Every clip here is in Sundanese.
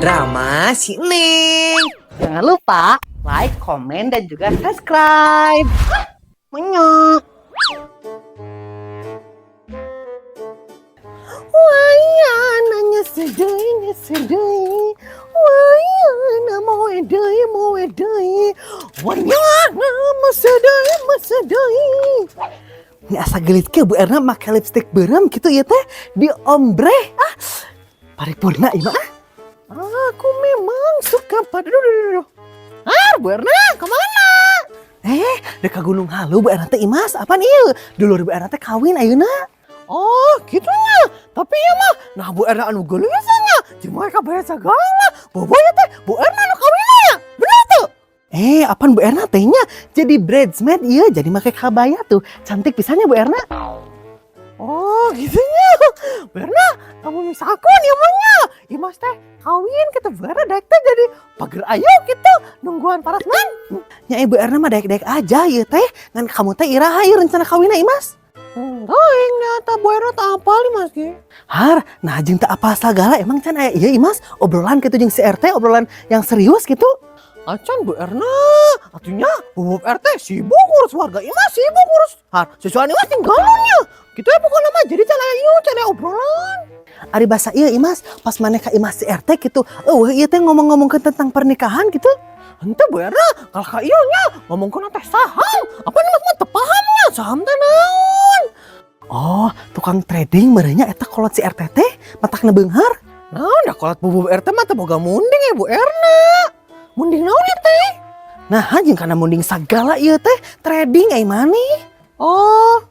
Drama si Neng. Jangan lupa like, komen, dan juga subscribe. Menyok. Wayana sedih sedih. Wayana mau edai mau edai. Wayana sedih sedih. Ini asa gelit ke Bu Erna make lipstick beureum gitu ya teh di ombre. Ah, paripurna ieu mah. Aku memang suka pada duh. Ah, Bu Erna, kemana? Eh, dek ka Gunung Halu Bu Erna teh Imas, apaan ieu? Dulur Bu Erna teh kawin ayeuna. Oh, gitu nya. Tapi ya mah, nah Bu Erna anu geulis nya. Cuma kabaya segala. Bobonya teh Bu Erna anu kawinna ya. Bener tuh. Eh, apaan Bu Erna teh nya jadi bridesmaid ieu, jadi make kabaya tuh. Cantik pisan nya Bu Erna. Oh, gitu nya. Bu Erna, kamu misalkan ya mah nya. Imas teh kawin kita Bu Erna daek teh jadi pager ayu gitu nungguan parasman. Nya Ibu Erna mah daek-daek aja ieu teh. Ngan kamu teh iraha ieu rencana kawinna Imas? Teuing nyata Bu Erna teu apal Imas ge. Har, nah jeung teu apal sagala emang can aya ieu Imas obrolan gitu jeung si RT, obrolan yang serius gitu. Acan Bu Erna, atunya Bu RT sibuk ngurus warga Imas, sibuk ngurus har sesuatu Imas tinggalannya. Gitu ya pokoknya mah jadi can aya ieu can aya obrolan. Ari basa ieu Imas, pas maneh ka Imas si RT gitu, euweuh ieu teh ngomong-ngomongkeun tentang pernikahan gitu. Henteu Bu Erna, kalau ka ieu nya ngomongkeun teh saham. Apa Imas mah teu paham nya saham teh naon. Oh, tukang trading meureun nya eta kolot si RT teh, matakna beunghar. Naon da kolot Bu RT mah teu boga munding ya Bu Erna. Munding naon ya teh? Nah, jeung kana munding sagala ieu teh trading ai maneh. Oh,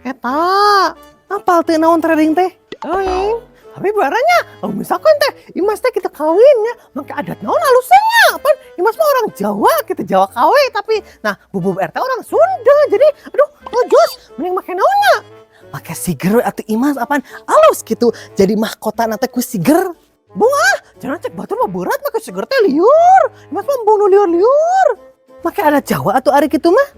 eta. Apal teu naon trading teh? Teuing. Tapi Bu Erna nya, oh misalkan teh Imas teh kita kawin ya, make adat naon alusnya. Pan Imas mah orang Jawa, kita Jawa KW tapi nah Bu Bu RT orang Sunda. Jadi aduh, ngejos mending make naonnya. Make siger atuh Imas apaan alus gitu. Jadi mahkota teh ku siger. Bunga, jangan cek batur mah berat make siger teh liur. Imas mah bunuh liur-liur. Make adat Jawa atuh ari kitu mah.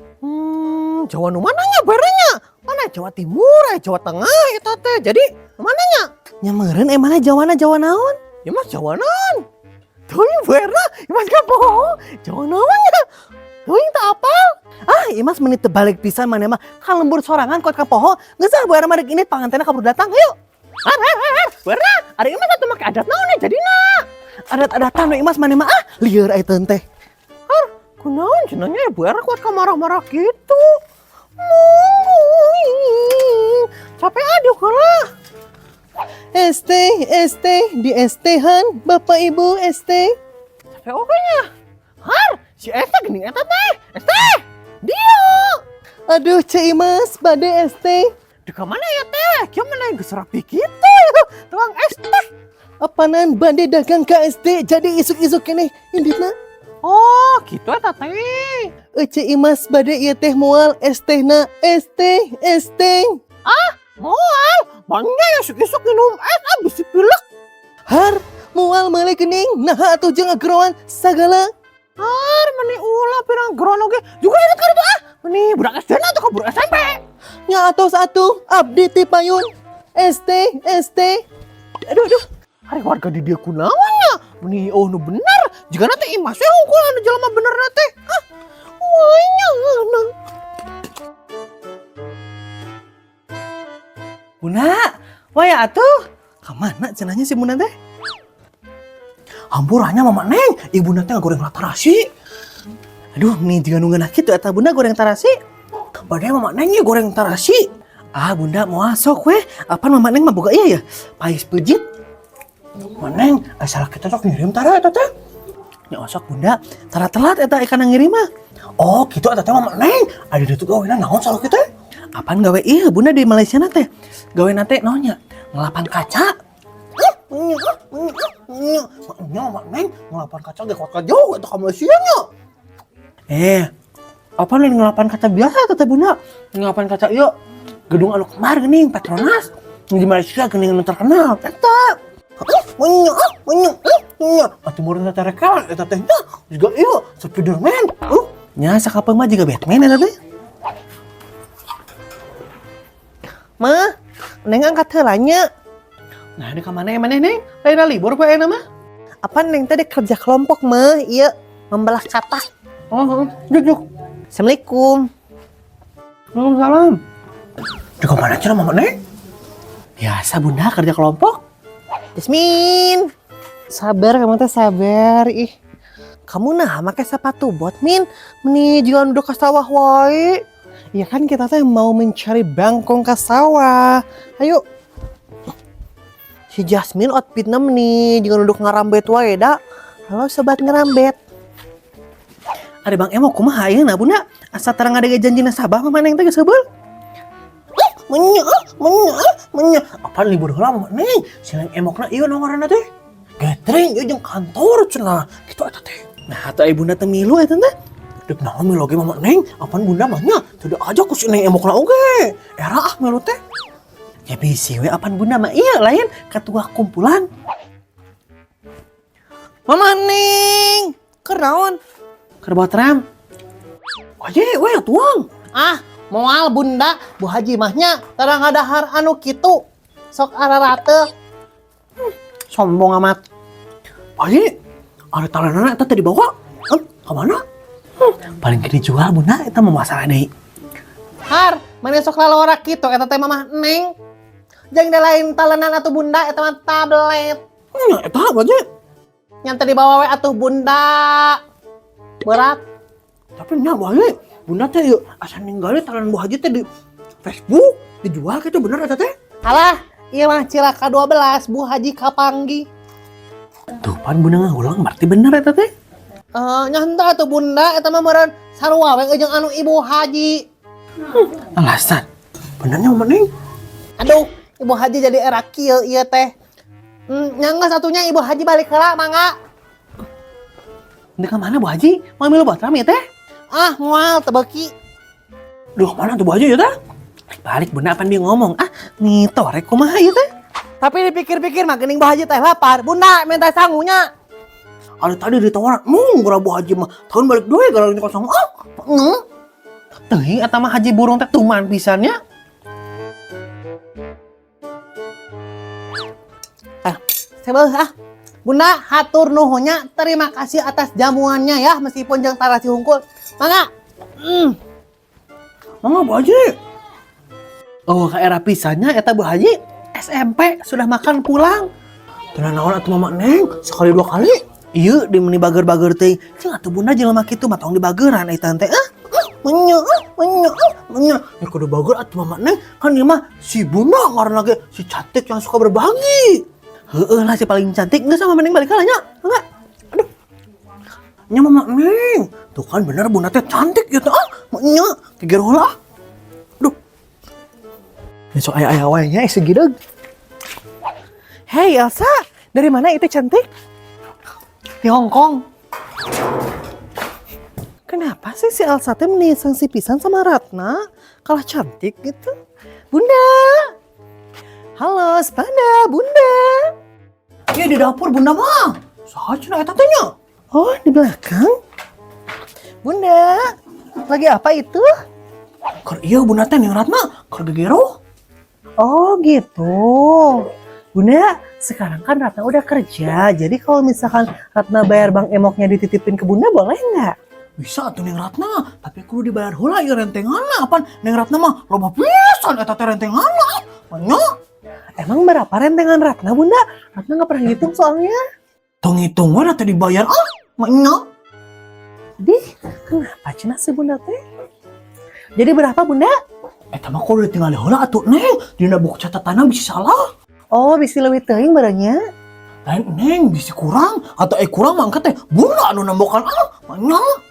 Jawa nu mananya Bu Erna nya? Mana Jawa Timur, aya Jawa Tengah eta teh. Jadi nu mananya? Nya meureun emangna Jawana Jawa naon? Ya mas Jawa naon? Teuing Bu Erna, Imas gak bohong. Jawa naon ya? Teuing teu apal. Ah, Imas meni teu balik pisan maneh mah ka lembur sorangan kuat ka poho. Geus ah Bu Erna mah rek ini pangantena kaburu datang. Ayo. Har, har, har, har. Bu Erna, ari Imas atuh make adat naon ya jadina? Adat-adatan we Imas maneh mah ah lieur aya teh. Har, kunaon cenah nya Bu Erna kuat ka marah-marah gitu. Mungguing. Capek aduh kalah. ST ST di ST-han Bapak Ibu ST. Capek oke nya. Har, si ST geuning eta teh. ST. Dia. Aduh Ceu Imas bade ST. Di mana ya teh? Kieu mana geus rapi kitu ya. Tukang ST. Apanan bade dagang ka ST jadi isuk-isuk keneh inditna. Oh, gitu eta teh. Ceu Imas bade ieu teh moal ST na ST ST. Ah, moal. Bangnya ya isuk-isuk minum es ah bisi pilek. Har, moal meuli geuning nah atuh jeung ngageroan sagala. Har, meni ulah pirang geroan oge. Juga inget kan itu ah. Meni budak SD na atau budak SMP. Nya atos atuh abdi ti payun. ST ST. Aduh aduh. Hari warga di dia kunaon nya. Meni oh nu bener. Jika nanti Imas we hungkul anu jelema bener na teh. Ah. Wah nya na. Bunda, waya atuh. Kamana cenahnya si Bunda teh? Hampurannya Mama Neng, ibu teh goreng tarasi. Aduh, nih juga nunggu kitu eta Bunda goreng tarasi. Badai Mama Neng ya goreng tarasi. Ah, Bunda mau sok weh. Apaan Mama Neng mah boga iya ya? Pais pejit. Mama Neng, asal kita sok ngirim tara eta teh. Nya osok Bunda, tara telat eta ikan ngirim mah. Oh, gitu eta teh Mama Neng. Ada ditu gawena naon salah kita? Apaan gawe iya Bunda di Malaysia na teh? Gawe na teh naonnya? Ngelapan kaca. Nya Mama Neng ngelapan kaca ge kuat jauh eta ka Malaysia nya. Eh, apa lain ngelapan kaca biasa teh Bunda? Ngelapan kaca ieu gedung anu kemar geuning Petronas. Di Malaysia geuning anu terkenal eta. Atuh meureun teh rekalan eta teh nya juga ieu Spiderman. Nya sakapeung mah juga Batman eta teh. Mah, Neng angkat heula nya. Nah, di ka mana maneh Neng? Lain libur poe mah. Apa Neng tadi kerja kelompok mah? Iya, membelah kata. Oh, juk juk. Assalamualaikum. Waalaikumsalam. Di mana cenah Mama Neng? Biasa, Bunda, kerja kelompok. Jasmine. Sabar kamu teh, sabar. Ih. Kamu nah make sepatu bot, Min. Meni jangan udah ke sawah wae. Ya kan kita teh mau mencari bangkong ke sawah. Ayo. Si Jasmine outfitnya nih jangan duduk ngarambet wae da. Halo, sobat ngerambet. Ada Bang Emo kumaha ayeuna, Bunda? Asa terang ada janji nasabah Mama Neng teh geus heubeul. Menya, menya, menya. Apa libur heula, Mama Neng? Si Neng Emokna ieu nu ngaranna teh. Gathering ieu jeung kantor cenah. Kitu eta teh. Nah, atuh ai Bunda teh milu eta teh. Dek naon milu ge, Mama Neng? Apaan Bunda mah nya? Teu aja ku si Neng Emokna oge. Era ah milu teh. Ya bisi we, apaan Bunda mah iya lain ketua kumpulan. Mama Neng, kenaon? Keur botram. Aja we tuang. Ah, moal, Bunda, Bu Haji mahnya tara ngadahar anu kitu. Sok ararate. Sombong amat. Aja, ada talenana eta teh dibawa. Ke mana? Paling gede dijual, Bunda, eta mah masalah deui. Har, mana sok lalora kitu, eta teh Mamah Neng. Jangan lain talenan atuh, Bunda, eta mah tablet. Eta apa aja? Yang tadi dibawa we atuh, Bunda. Berat. Tapi nya bae, Bunda teh yuk asa ninggalin talenan Bu Haji teh di Facebook dijual gitu, bener eta teh? Alah, ieu mah cilaka 12 Bu Haji kapanggih. Tuh pan Bunda ngahulang, berarti bener eta teh. Eh, nya henteu atuh, Bunda, eta mah meureun sarua we jeung anu Ibu Haji. Alasan. Benernya, Mama Neng? Aduh, Ibu Haji jadi era kieu ieu teh. Nya geus atuh nya, Ibu Haji balik heula mangga. Ini ke mana, Bu Haji? Mau milu botram ya teh? Ah, moal teu beuki. Duh, kemana tuh Bu Haji ya teh? Balik, Bunda, apa dia ngomong? Ah, nih torek kumaha ya teh? Tapi dipikir-pikir mah geuning Bu Haji teh lapar. Bunda minta sangunya. Ada tadi ditawaran, mung gara Bu Haji mah tahun balik dua gara ini kosong. Ah. Teuing eta mah Haji Burung teh tuman pisannya. Ah, sebel ah. Bunda, hatur nuhunnya, terima kasih atas jamuannya ya, meskipun jeung tarasi hungkul. Mangga. Mangga, Bu Haji. Oh, ka era pisannya eta Bu Haji SMP sudah makan pulang. Tenang naon atuh, Mama Neng, sekali dua kali. Iya, di meni bager-bager teh. Cing atuh Bunda jelema kitu mah tong dibageran eta teh. Ah, menya, ah, menya, ah, menya. Ya kudu bager atuh, Mama Neng, kan ieu mah si Bunda ngaran lagi si cantik yang suka berbagi. Heeh lah, si paling cantik. Enggak sama Neng balik nya. Enggak. Aduh. Nya Mama Neng. Tuh kan bener Bunda teh cantik gitu ah. Nya, geger heula ah. Aduh. Besok aya-aya wae nya segideg. Hey Elsa, dari mana itu cantik? Di Hong Kong. Kenapa sih si Elsa teh meni sangsi pisan sama Ratna? Kalah cantik gitu. Bunda. Halo, Spanda, Bunda. Iya, di dapur Bunda mah. Saha cenah eta teh nya? Oh, di belakang. Bunda, lagi apa itu? Keur ieu Bunda teh, Neng Ratna, keur gegero. Oh, gitu. Bunda, sekarang kan Ratna udah kerja. Jadi kalau misalkan Ratna bayar Bang Emoknya dititipin ke Bunda boleh nggak? Bisa atuh, Neng Ratna, tapi kudu dibayar heula ieu rentenganna. Apan Neng Ratna mah loba pisan eta teh rentenganna. Banyak. Emang berapa rentengan Ratna, Bunda? Ratna nggak pernah ngitung soalnya. Tong ngitung we teh dibayar ah. Banyak. Dih, kenapa cenah si Bunda teh? Jadi berapa, Bunda? Eta mah kudu ditinggal heula atuh, Neng. Dina buku catatanna bisa salah. Oh, bisa lebih teuing barangnya. Lain, Neng, bisa kurang atau kurang mah teh Bunda anu nembokan ah. Banyak.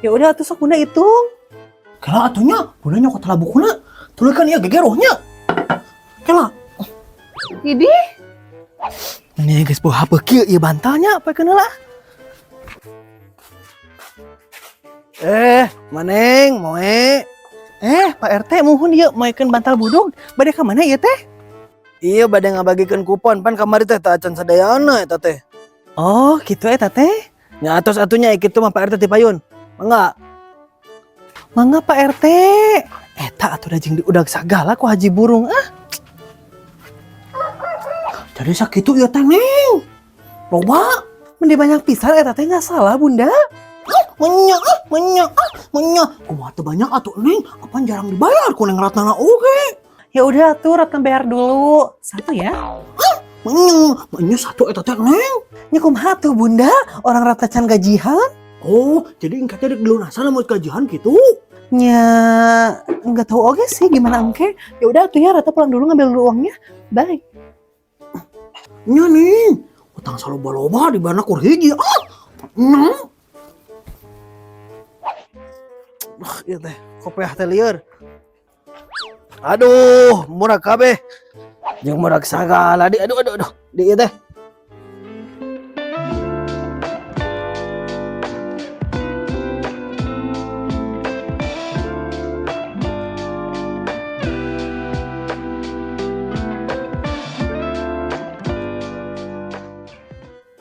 Ya udah atuh sok Bunda hitung. Kela atuh nya, Bunda nyokot lah bukuna. Tulikan ieu gegerohnya. Kela. Ini. Ini guys, bawa HP kieu ieu bantalnya apa kenal lah. Eh, Maneng, moe. Eh, Pak RT, muhun ieu moekeun bantal buduk. Bade ka mana ieu teh? Iya, bade ngabagikeun kupon, pan kamari teh teu acan sadayana eta teh. Oh, gitu eta teh. Nya atos atuh nya, kitu mah Pak RT ti payun. Mangga. Mangga, Pak RT. Eta atuh da jeung diudag sagala ku Haji Burung ah. Jadi sakitu ieu teh, Neng. Loba. Mending banyak pisan eta teh nggak salah, Bunda. Menya, ah, menya, ah, menya. Kumaha teu banyak atuh, Neng? Apaan jarang dibayar ku Neng Ratna oge. Ya udah tuh, Ratna bayar dulu. Satu ya. Menya, menya satu eta teh, Neng. Nya kumaha tuh, Bunda? Orang Ratna can gajian. Oh, jadi engke teh rek dilunasan lamun gajian gitu. Nya nggak tahu oke sih gimana engke. Ya udah tuh ya, Ratna pulang dulu ngambil dulu uangnya. Bye. Nya, Neng. Utang saloba-loba dibayarna kur hiji. Ah. Nya. Duh, ieu teh kopiah teh lieur. Aduh, murag kabeh. Jeung murag sagala di, aduh aduh aduh. Di ieu teh.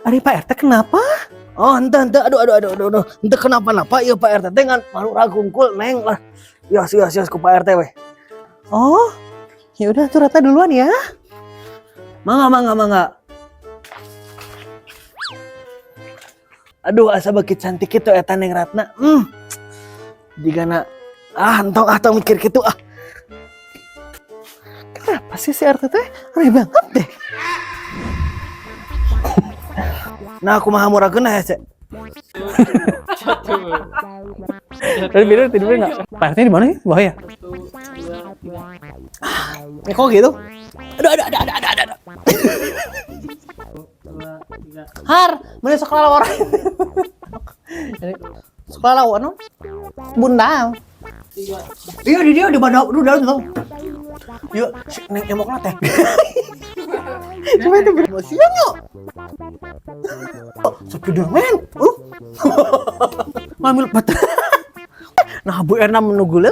Ari Pak RT kenapa? Oh, henteu henteu, aduh aduh aduh aduh aduh. Henteu kenapa-napa ieu Pak RT teh ngan murag hungkul, Neng lah. Yos yos yos ku Pak RT weh. Oh, ya udah tuh, Ratna duluan ya. Mangga mangga mangga. Aduh, asa beuki cantik kitu eta Neng Ratna. Jigana ah, entong ah, tong mikir kitu ah. Kenapa sih si RT teh aneh banget deh. Nah, kumaha muragkeun hese? Tadi tidur tidur nggak? Pak RT di mana sih? Bawah ya? Eh, kok gitu? Aduh aduh aduh aduh aduh aduh. Har, mana sekolah orang? Sekolah lawan no? Bunda. Iya, di dia di mana? Udah udah udah. Yuk, si Neng emokna teh. Coba itu Masih nya. Spiderman. Ngambil bat. Nah, Bu Erna menunggu.